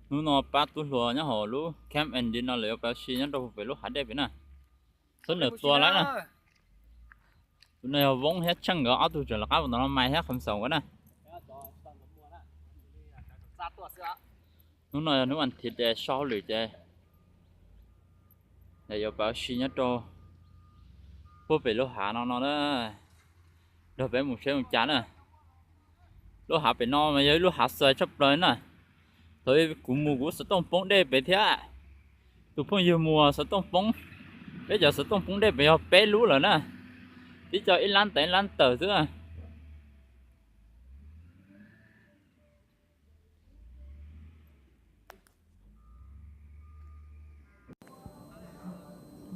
Hnub no pab tub hluas nyob hauv lub camp and di no lawv yuav pab si nyob rau pem lub hav dej pem na. Txhob nws tua lawm na. Tus no yog Voob thiab Tsheej nkawd ob tug tseem lawv qab ua ntawm no mas thiab qhov xaus nkawd na. Hnub no yog hnub vas thiv ces so hauj lwm ces lawv yuav pab si nyob rau puag pem lub hav no no na. Nrog peb mus seb mus cas na. Lub hav pem no mas yog ib lub hav xais tshaj plaws na. Thaum kuv mus kuv xov tooj poob dej pem thiab. Tus phooj ywg mus xov tooj poob. Peb cov xov tooj poob dej pem yog peb lub lawm na. Tib co ib lab tawm ib lab tawm xwb.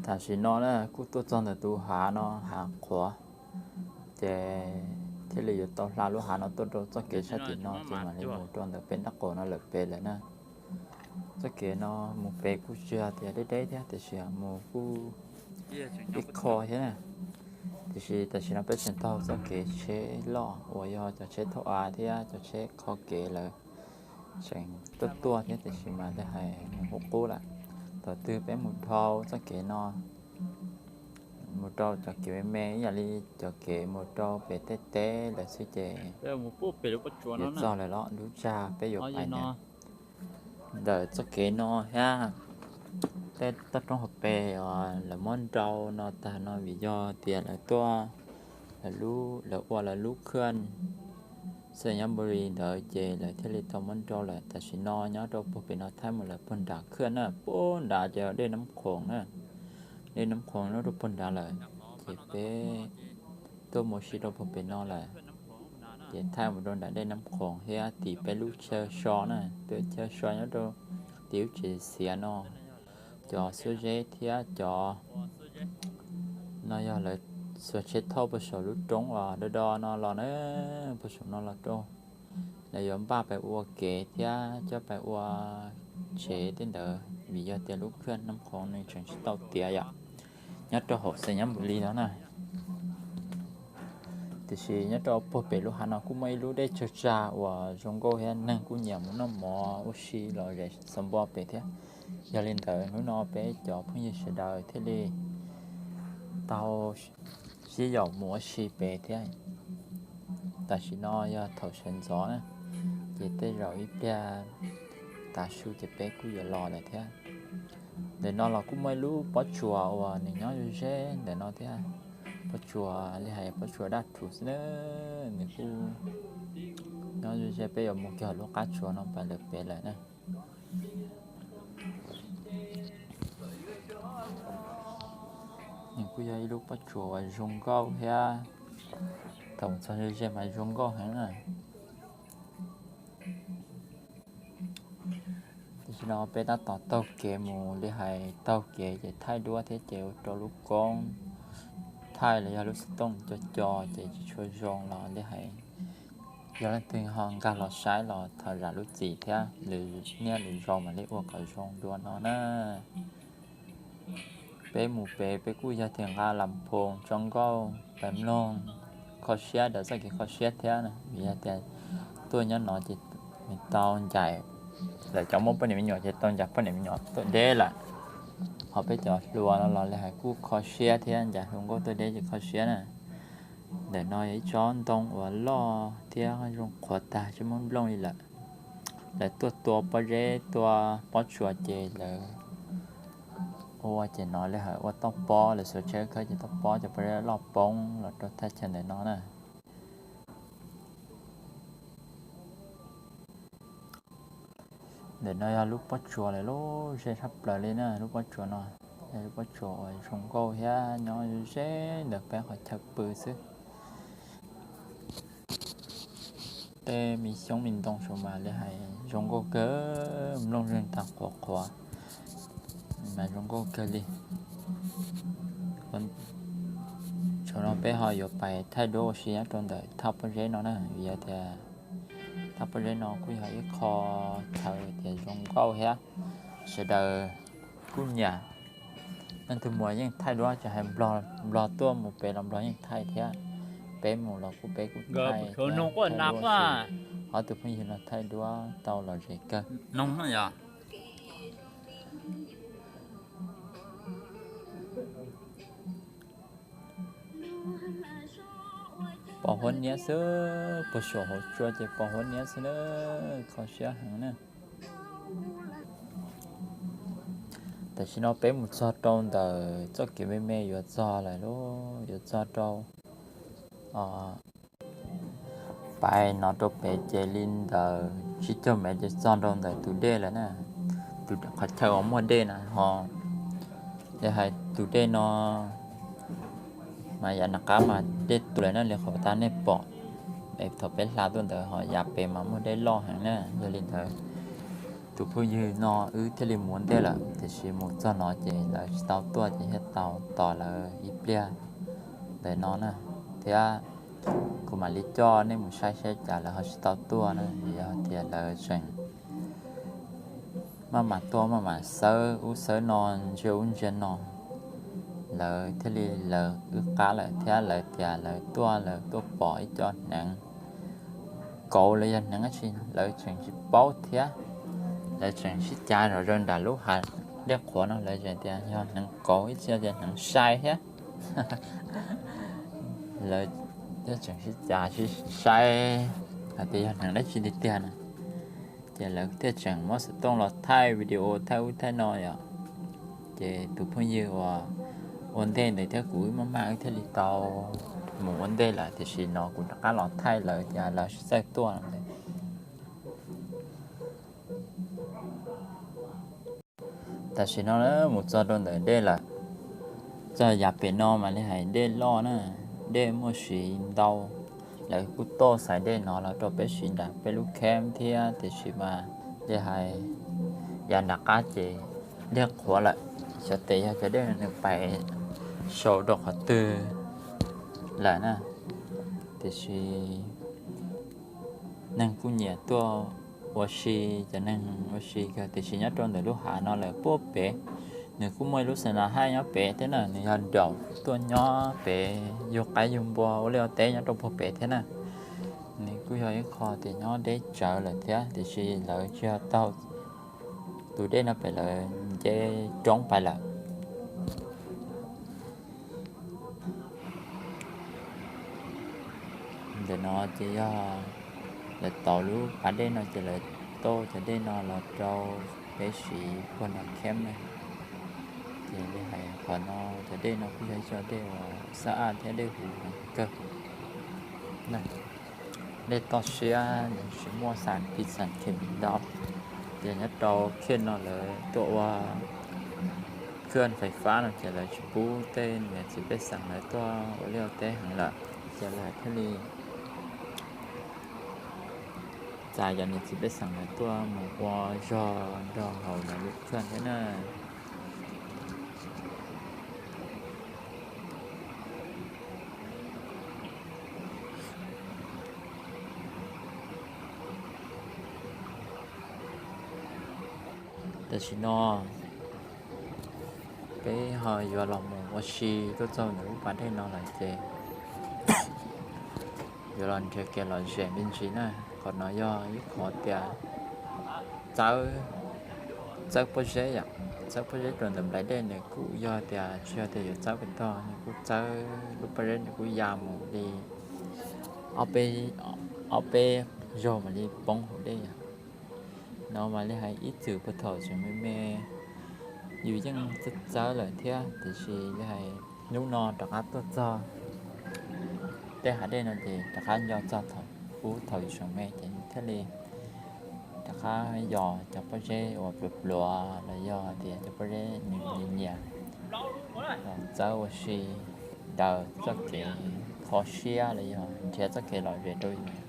Tam sim no na kuj tuaj txog ntawm tus hav no hav qhuav, ces thiaj li yuav tau hla lub hav no tuaj rau txoj kev sab tim no ces mam li mus rau ntawm peb nrab qaum no lawm pem lawm na. Txoj kev no mus pem kuj tsis hais tias deb deb thiab tiam sis mus kuj ib qho thiab na. Tiam sis tam sim no peb tseem taug txoj kev tsheb loj uas yog cov tsheb thauj av thiab cov tsheb qho kev lawv tseem tuaj tuaj thiab tiam sis mas li hais mus qub qub lawm. Thaum twg peb mus dhau txoj kev no, mus rau cov kev me me ib yam li cov kev mus rau pem tej teb lawm xwb ces yuav txog lawm los lub tsag peb yuav pais no. Ntawm txoj kev no thiab tej toj roob hauv pes lawv muab nrau no tag no vim yog tias lawv tuaj, lawv ua lawv lub khwj xeem nyob npu li ntawd ces lawv thiaj li tau muab nrau lawm. Tam sim no nyob rau puag pem no thaij mus lawm puag nram khwj na, puag nram ces dej Nab Qhoos na. Dej Nab Qhoos nyob rau puag nrad lawm, ces peb tuaj mus si rau puag pem no lawm. Ces thaij mus rau nram dej Nab Qhoos thiab tim peb lub chaw so na, peb chaw so nyob rau tim lub tsev xiav no. Cov xuab zeb thiab cov no yog lawv xuas tsheb thauj puag saum lub roob uas do do no los na, puag saum no los rau. Lawv yuav npaj pais ua kev thiab coj pais ua tsev tej ntawd vim yog tias lub khwj Nab Qhoos nws tseem tsis tau tiav yom, nyob rau hauv xeem nyob npu li no na. Tiam sis nyob rau puag pem lub hav no kuj muaj ib lub dej tsawg tsag uas zoo nkauj thiab neeg kuj nyiam mus noj mov ua si los zem xav npo pem thiab. Yog li ntawd hnub no peb cov phooj ywg sawv daws thiaj li tau sib yaum mus ua si pem thiab. Tam sim no yog thaum sawv ntxov na, ces tej zaum ib pliag tav su ces peb kuj yuav los lawm thiab. Ntawm no los kuj muaj ib lub pob tsuas uas nws nyob ze ze ntawm no thiab. Pob tsuas li hais pob tsuas daj rhuv xwb na, nws kuj nyob ze ze, peb yuav mus kiag lub qab tsuas no pais lawm pem lawm na. Nws kuj yog ib lub pob tsuas uas zoo nkauj thiab, thaum txog ze ze mas zoo nkauj heev na. Tam sim no peb tab tom taug kev mus li hais taug kev ces thaij duab thiab ces ua rau lub koob thaij los yog lub xov tooj co co ces tsis tshua zoo los li hais yog leej twg ho nkag los saib los thov zam lub txim thiab lwm niaj lwm zaus mam li ua kom zoo dua no na. Peb mus pem peb kuj yog tias nqa lam phoos tso nkauj pais mloog kho siab ntawm txoj kev kho siab thiab na, vim yog tias tuaj nyob no ces nws tau ncaim, lawv cov muaj poj niam me nyuam ces tau ncaim poj niam me nyuam tuaj deb lawm. Ho peb cov hluas no los li hais kuj kho siab thiab, ncaim hluas nkauj tuaj deb ces kho siab na. Ntawm no yog ib tsob ntoo uas loj thiab zoo qhuav tag tsis muaj nplooj li lawm. Lawv tuaj tua pob zeb tua pob tsuas ces lawv ua ces no li hais ua toj pob, lawv xuas tsheb khawb ces toj pob cov pob zeb loj poob los rau thaj chaw ntawm no na. Ntawm no yog lub pob tsuas lawv lub ze tshaj plaws li na, lub pob tsuas no, lub pob tsuas uas zoo nkauj thiab nyob ze ntawm peb qhov chaw pw xwb. Tej me xyoob me ntoo saum mas li hais zoo nkauj kawg, mloog zeeg tag qhuav qhuav mas zoo nkauj kawg li. Tsam no peb ho yuav pais thaij duab ua si nyob rau ntawm thaj pob zeb no na, vim yog tias thaj pob zeb no kuj yog ib qho chaw tias zoo nkauj thiab, sawv daws kuj nyiam. Leej twg mus yeej thaij duab, tsis hais nplog tuaj mus pem los nplog yeej thaij thiab. Peb mus los kuj peb kuj thaij thiab. Ob tug phooj ywg no thaij duab tau los zem kawg. Pos huab niab xwb, puag saum hauv tsua ces pos huab niab xwb na, kho siab heev na. Tam sim no peb mus txog rau ntawm txoj kev me me yuav txog lawm lauj, yuav txog rau, pais no rau pem ces li ntawm tsib caug mev ces txog rau ntawm tus dej lawm na. Tus qhov chaw uas muaj dej na ho, yog hais tus dej no mas yav nram qab mas dej tu lawm na, li qhov tas nej pom es thaum peb hla tuaj ntawd ho yav pem mas muaj dej loj heev na. Yog li ntawd tus phooj ywg no wb thiaj li mus ua ntej lawm, tiam sis mus txog no ces lawv tsis tau tuaj ces thiaj tau tos lawv ib pliag ntawm no na, thiab kuv mam li coj nej mus saib saib cas lawv ho tsis tau tuaj na, vim yog tias lawv tseem maj mam tuaj maj mam xawb ub xawb no, ntsia ub ntsia no, lawv thiaj li lawv wb qab lawm thiab lawv tias lawv tuaj lawv tuaj pom ib co hneev kauv los yog hneev dab tsi lawv tseem tsis paub thiab. Lawv tseem sib cav zom zaws nram lub hav dej qhuav no, lawv tseem tias yog hneev kauv ib txhia tias hneev sai thiab. Lawv thiaj tseem sib cav sib sai hais tias yog hneev dab tsi tiag tiag na. Ces lawv thiaj tseem muab xov tooj los thaij video thaij ub thaij no yom. Ces tus phooj ywg uas ua ntej ntawd thiab kuv wb maj maj wb thiaj li tau mus ua ntej lawm, tiam sis no kuv rov qab los thaij lawv tias lawv sib txawj tuaj no. Tam sim no mus txog rau ntawm dej lawm, txog yav pem no mas li hais dej loj na, dej muaj siv ntau. Lawv kuj tuaj xaiv dej no los rau peb siv nram peb lub camp thiab, tiam sis mas li hais yav nram qab ces dej qhuav lawm, xyov tes yog cov dej nws pais sau rau qhov twg lawm na. Tiam sis neeg kuj nyiam tuaj ua si, cov neeg ua si kawg, tiam sis nyob rau ntawm lub hav no lawm puag pem, nws kuj muaj ib lub xas nas haij nyob pem thiab na, nws yog nraum tuaj nyob pem yug qaib yug npua ua liaj ua teb nyob rau puag pem thiab na. Nws kuj yog ib qho tias nyob deb tsawv lawm thiab, tiam sis lawv tsis yog taug tus dej no pem, lawv nce roob pais lawm. Ntawm no ces yog lawv tau lub pas dej no ces lawv tau cov dej no los rau peb siv puag nram camp na. Ces li hais qhov no cov dej no kuj yog ib co dej uas xab aj thiab dej huv kawg. Dej toj siab nws tsis muaj xas pis xas khem ntau. Ces nyob rau camp no lawv tuaj ua khaj fais fab no ces lawv tsis pub tej niam txiv pej xeem lawv tuaj ua liaj ua teb heev lawm, ces lawv thiaj li txais cov niam txiv pej xeem lawv tuaj mus ua zog nrog hauv lawv lub khaj thiab na. Tam sim no peb ho yuav los mus ua si tuaj txog ntawm lub pas dej no lawm ces yuav los nrhiav kev lom zem me ntsis na. Qhov no yog ib qhov tias txawb, txawb pob zeb yom, txawb pob zeb rau ntawm nplaim dej. Nws kuj yog tias tsis yog tias yuav txawb pem toj, nws kuj txawb lub pob zeb, nws kuj ya mus li ob peb zaug mam li poob hauv dej yom. No mas li hais ib txwm puag thaum tseem me me yus yeej txawb txawb lawm thiab, tiam sis li hais hnub no rov qab tuaj txog tej hav dej no ces rov qab nco txog thaum ub thaum yus tseem me ces thiaj li rov qab yos cov pob zeb uas pluav pluav los yog tias cov pob zeb nws nyias nyias txawb ua si daws txoj kev kho siab los yog nrhiav txoj kev lom zem rau yus.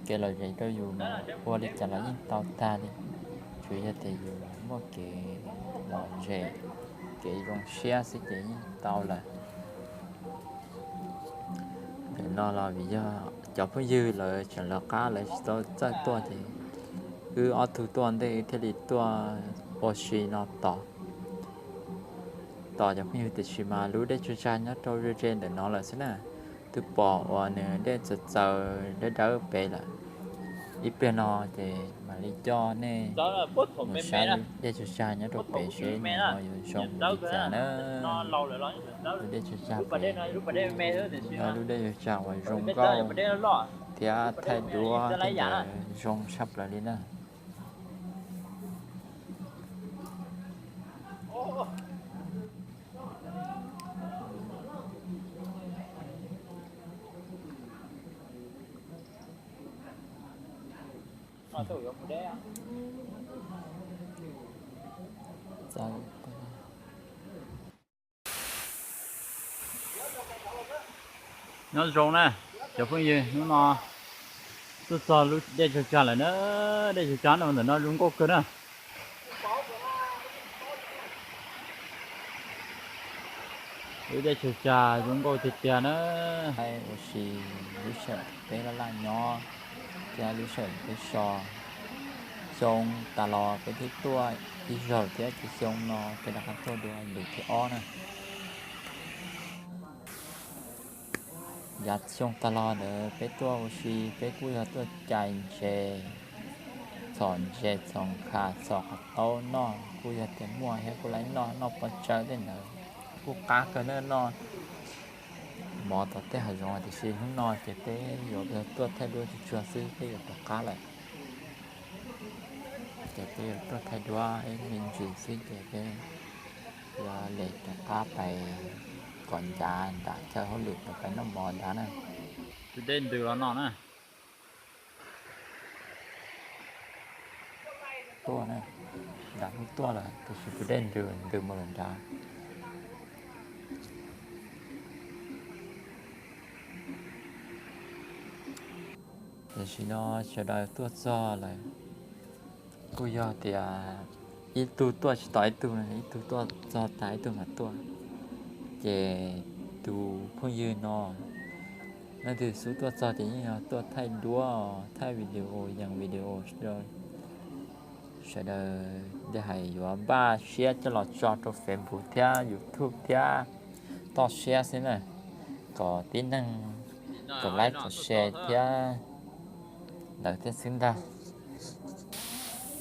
Kev lom zem rau yus mas ua li cas los yeej tau tag li, tsuas yog tias yus muaj kev lom zem, kev zoo siab xwb ces yeej tau lawm. Ntawm no los vim yog cov phooj ywg lawv tseem lawv qab lawv tsis tau txawj tuaj ces wb ob tug tuaj ntej wb thiaj li tuaj ua si no tos, tos cov phooj ywg, tiam sis mas lub dej tsuag tsuag nyob rau ze ze ntawm no lawm xwb na. Twb pom uas nws dej txawv txawv dawb dawb pem lawm. Ib pliag no ces mam li coj nej mus saib lub dej tsag tsag nyob rau pem seb nws ho yuav zoo li cas na. Lub dej tsag tsag pem, yog lub dej tsag tsag uas zoo nkauj thiab thaij duab tej ntawd zoo tshaj plaws li na. Nyob zoo na cov phooj ywg, hnub no tuaj txog lub dej tsag tsag lawm na. Dej tsag tsag no ntawm no zoo nkauj kawg na. Lub dej tsag tsag zoo nkauj tiag tiag na. Ua si lub sij hawm peb laj laj nyob thiab lub sij hawm peb so, xyoo tas los peb twb tuaj ib zaug thiab ces xyoo no peb rov qab tuaj dua lwm thib ob na. Yav xyoo tas los ntawd peb tuaj ua si peb kuj yog tuaj cais ntses, txhom ntses txhom nkhav txhom qhov taub noj, kuj yog tias muaj thiab kuj laib noj, noj pov tsawg tej ntawd kuj qab kawg na, noj mov tom tej hav zoov. Tiam sis hnub no ces peb yuav tuaj thaij duab tsuag tsuag xwb peb yuav rov qab lawm. Ces peb yuav tuaj thaij duab ib me ntsis xwb ces peb yuav le rov qab pais kom ncav nram chaw hauj lwm pais noj mov nrad na. Tus dej ntws los no na. Tuaj na, nram hnub tuaj lawm tiam sis tus dej ntws ntws mus lawm nrad. Tam sim no sawv daws tuaj txog lawm, kuj yog tias ib tug tuaj tsis tau ib tug, ib tug tuaj txog tas ib tug mam tuaj. Ces tus phooj ywg no leej twg xub tuaj txog ces yeej yog tuaj thaij duab, thaij video, yees video rau sawv daws li hais yuav npaj siab coj los tso rau Facebook thiab YouTube thiab toj siab xwb na, kom tib neeg kom like kom share thiab ntawd thiab xwb ntag.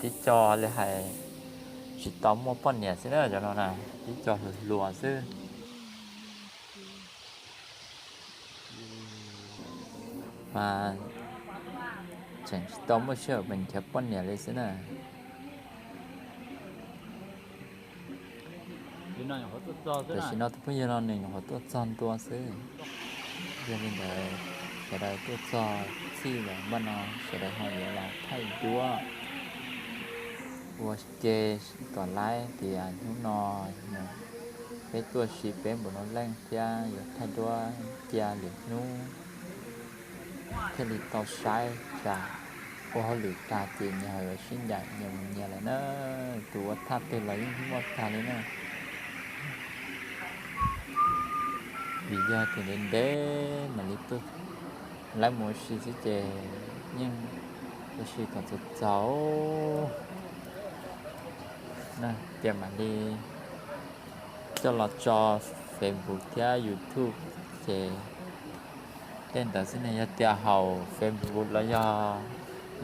Tib co li hais tsis tau muaj poj niam xwb na, cov no na tib co hluas hluas xwb. Mas tseem tsis tau muaj sij hawm nrhiav poj niam li xwb na. Tam sim no tus phooj ywg no nws nyuam qhuav tuaj txog ntua xwb. Yog li ntawd sawv daws tuaj txog txij lawm npaj no sawv daws ho yuav los thaij duab ua ke kom laib tias hnub no peb tuaj si peb npaum no leej thiab yuav thaij duab cia lwm hnub thiaj li tau saib, tsam ua hauj lwm tag ces nyias ho yuav sib ncaim nyias mus nyias lawm na. Tus ua thaj twg los yeej muaj tag li na. Vim yog tias ntev ntev mam li tuaj, lawv mus ua si xwb ces yeej ua si kom txaus txaus na, ces mam li coj los tso Facebook thiab YouTube ces tej ntawd xwb ne. Yog tias hauv Facebook los yog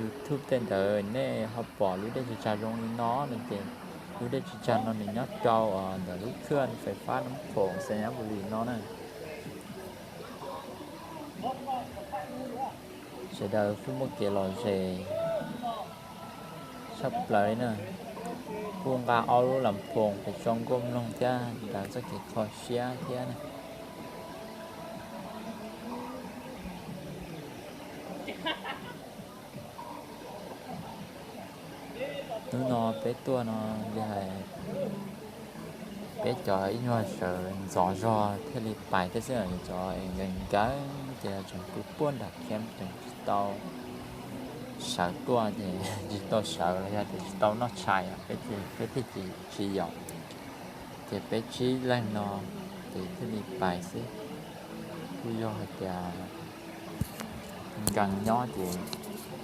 YouTube tej ntawd nej ho pom lub dej tsag tsag zoo li no no ces lub dej tsag tsag no nws nyob rau ntawm lub thaj fais fab Nab Phoom Xais Nyab Npu Lis no na. Sawv daws kuj muaj kev lom zem tshaj plaws li na. Kuj nqa ob lub las phoos pes tsau nkauj mloog thiab daws txoj kev kho siab thiab na. Hnub no peb tuaj no li hais peb cov ib nyuag sawv ntxov zog thiaj li pais thiab xwb, cov nkees nkees ces tseem pw puag nram camp tseem tsis tau sawv tuaj ces tsis tau sawv los yog tias tsis tau noj tshais, peb thiaj tsis yaum. Ces peb tsib leeg no ces thiaj li pais xwb. Kuj yog hais tias nkees nyob ces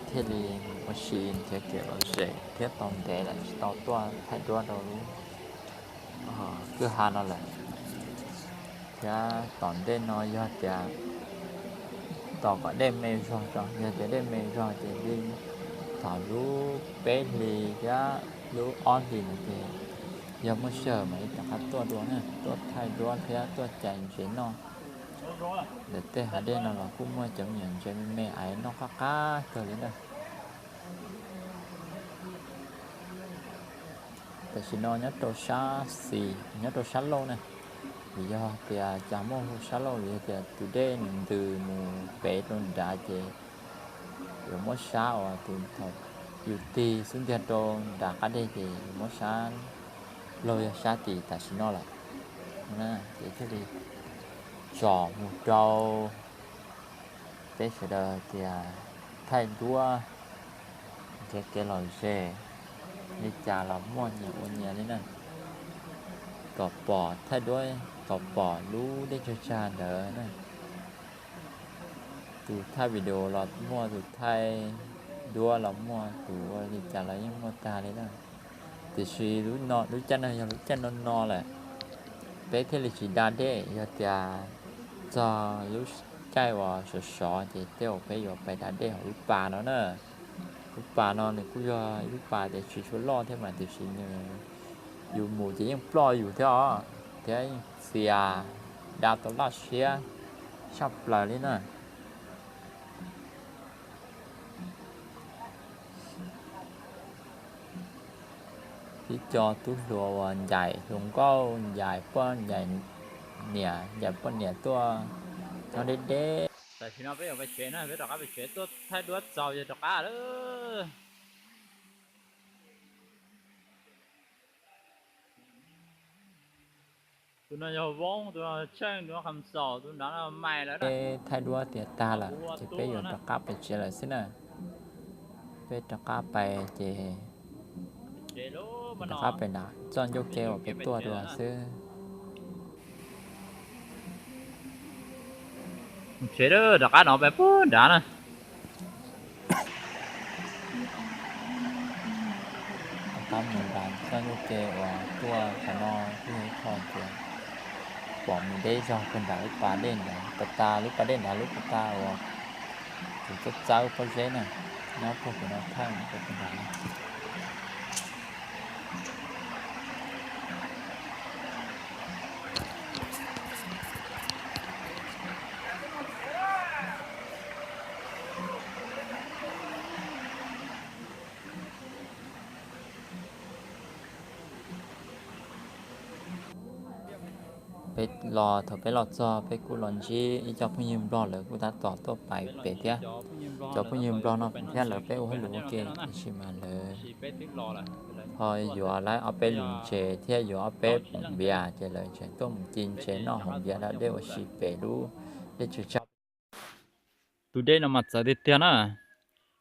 thiaj li ua si nrhiav kev lom zem thiab tau ntev lawm tsis tau tuaj thaij duab rau lub kwj ha no lawm. Thiab tom ntej no yog tias Tos kom dej me zog tso, yog tias dej me zog ces li thaum lub peb hlis thiab lub ob hlis no ces yog muaj sij hawm mas rov qab tuaj dua na, tuaj thaij duab thiab tuaj cais ntses noj. Ntawm tej hav dej no los kuj muaj cov me nyuam ntses me me ais noj qab qab kawg li na. Tam sim no nyob rau sab xis, nyob rau sab laug na, vim yog tias cas muaj hu sab laug vim yog tias tus dej nws ntws mus pem rau nrad ces yuav muab sab uas tus thaum yus tig xub ntiag rau nram qab deg ces yuav muab sab laug yog sab tim tam sim no lawm. Ces thiaj li tsom mus rau peb sawv daws tias thaij duab nrhiav kev lom zem li cas los muaj nyias ua nyias li na, kom pom thaij duab kom pom lub dej tsag tsag ntawd na. Tus thaij video los muaj, tus thaij duab los muaj, tus ua li cas los yeej muaj tag li na. Tiam sis lub no, lub caij no yog lub caij no no lawm, peb thiaj li tsis da dej. Yog tias txog lub caij uas sov sov ces tej zaum peb yuav pais da dej hauv lub pas no na. Lub pas no nws kuj yog ib lub pas tias tsis tshua loj thiab mas tiam sis nws, yus mus ces yeej ploj yus thiab os, thiab yeej txias, da tau laj siab tshaj plaws li na. Tib co tub hluas uas ncaim hluas nkauj, ncaim poj ncaim niam, ncaim poj niam tuaj nyob deb deb. Tam sim no peb yuav pais tsev na, peb rov qab pais tsev, tuaj thaij duab txaus yog rov qab lawm. Tus no yog Voob, tus no Tsheej, tus no Kham Xaus, tus nrad no Maiv lawm. Peb thaij duab tias tag lawm ces peb yuav rov qab pais tsev lawm xwb na. Peb rov qab pais ces rov qab pais nram txoj ncauj ke uas peb tuaj dua xwb. Tsev rov qab no peb puag nrad na. Rov qab mus nram txoj ncauj ke uas tuaj qhov no kuj yog ib qho tias pom mus deb zog puag nram lub pas dej nrad, pas tas lub pas dej nrad, lub pas tas uas tus txawb txawb pob zeb na, nyob puag pem no thaij mus rau puag nrad na. Peb los, thaum peb los txog peb kuj los ntsib ib co phooj ywg Nplog, lawv kuj tab tom tuaj pais pem thiab. Cov phooj ywg Nplog no thiab lawv peb ua hauj lwm ua ke, tiam sis mas lawv ho yuav lawv ob peb lub ntses thiab yuav ob peb poom npias ces lawv tseem tuaj mus ci ntses noj haus npias da dej ua si pem lub dej tsag tsag. Tus dej no mas txawv tiag tiag na,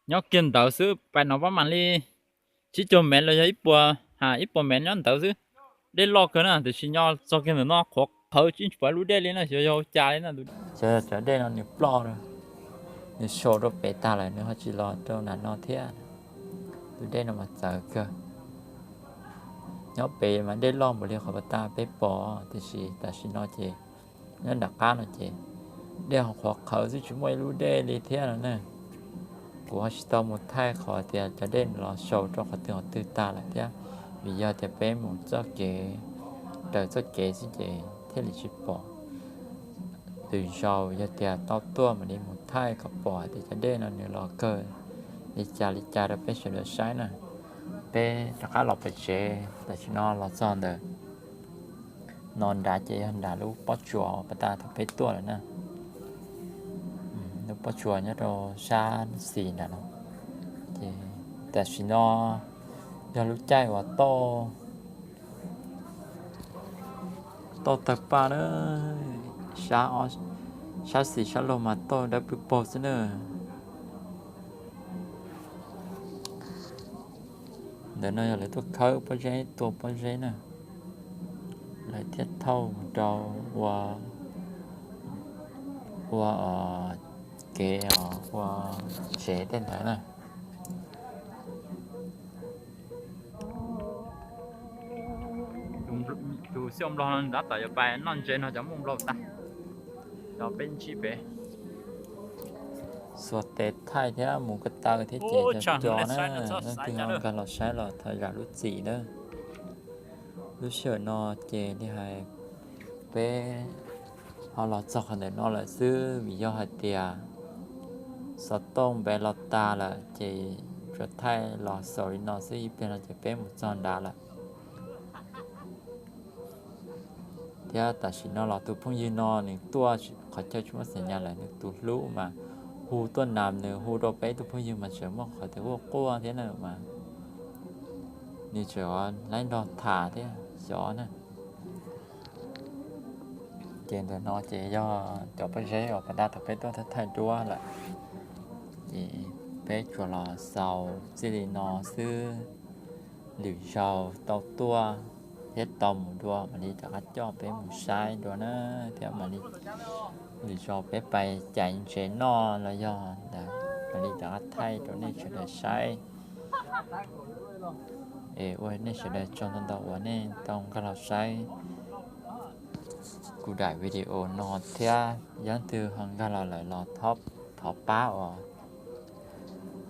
nyob kiag ntawd xwb, pais no pab mam li tsib caug mev los yog ib puas, ha ib puas mev nyob ntawd xwb. Dej loj kawg na, tiam sis nyob txog kiag ntawm no qhuav qhawv tsis pom lub dej li na, xyov yog ua cas li na. Cov dej no nws ploj, nws sau rau pem tag lawm, nws ho tsis los rau nram no thiab. Tus dej no mas txawv kawg. Nyob pem mas dej loj npaum li qhov pas tas peb pom, tiam sis tam sim no ces nyob nram qab no ces dej ho qhuav qhawv xwb, tsis muaj ib lub dej li thiab no na. Kuv ho tsis tau mus thaij qhov tias cov dej los sau rau qhov twg qhov twg tag lawm thiab, vim yog tias peb mus txoj kev, raws txoj kev xwb ces thiaj li tsis pom. Lwm zaus yog tias tau tuaj mam li mus thaij kom pom tias cov dej no nws los kawg li cas li cas rau peb sawv daws saib na. Peb rov qab los pem tsev, tam sim no los txog ntawm no nrad ces yog nram lub pob tsuas uas pas tas thaum peb tuaj lawm na. Lub pob tsuas nyob rau sab xis nram no. Ces tam sim no yog lub caij uas tauj, tauj tawg paj na, sab xis sab laug mas tauj dawb paug paug xwb na. Ntawm no yog lawv tuaj khawb pob zeb, tua pob zeb na, lawv thiaj thauj mus rau ua, ua kev ua tsev tej ntawd na. Tus xiaj nplog no tab tom yuav pais noj ntses no, cov muaj nplog tag, cov peb ntsib pem. xuas tes thaij thiab mus ko taw thiab ces yog cov na, leej twg ho nkag los saib los thov zam lub txim na. Lub sij hawm no ces li hais peb ho los txog qhov ntawm no lawm xwb vim yog hais tias xov tooj npe los tas lawm ces tsuas thaij los xaus li no xwb, ib pliag no ces peb mus txog nrad lawm. Thiab tam sim no los tus phooj ywg no nws tuaj qhov chaw tsis muaj xas nyas lawm, nws tus hlub mas hu tuaj nas, nws hu rau peb tus phooj ywg mas tseem muaj qhov twg quaj quaj thiab na mas nws tseem laib nrog tham thiab xyov na. Ces ntawm no ces yog cov pob zeb uas pas daj thaum peb tuaj thaij thaij duab lawm. Ces peb tsuas los xaus txij li no xwb, lwm zaus tau tuaj thiab tau mus dua mam li rov qab coj peb mus saib dua na, thiab mam li lwm zaus peb pais cais ntses noj los yog ntawd mam li rov qab thaij rau nej sawv daws saib. Es ua nej sawv daws tsaug ntau ntau uas nej tau nkag los saib kuv daim video no thiab yog leej twg ho nkag los lawm los thov pab uas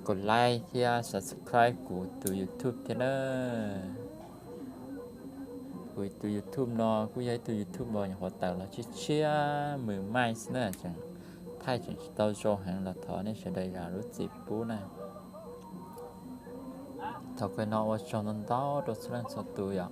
kom like thiab subscribe kuv tus YouTube thiab na. Kuv tus YouTube no kuj yog ib tug YouTuber nyuam qhuav tawm los tshiab tshiab mws maij xwb na, tseem thaij tseem tsis tau zoo heev los thov nej sawv daws zam lub txim pub na. Thaum kawg no ua tsaug ntau ntau rau txhua leej txhua tus yom.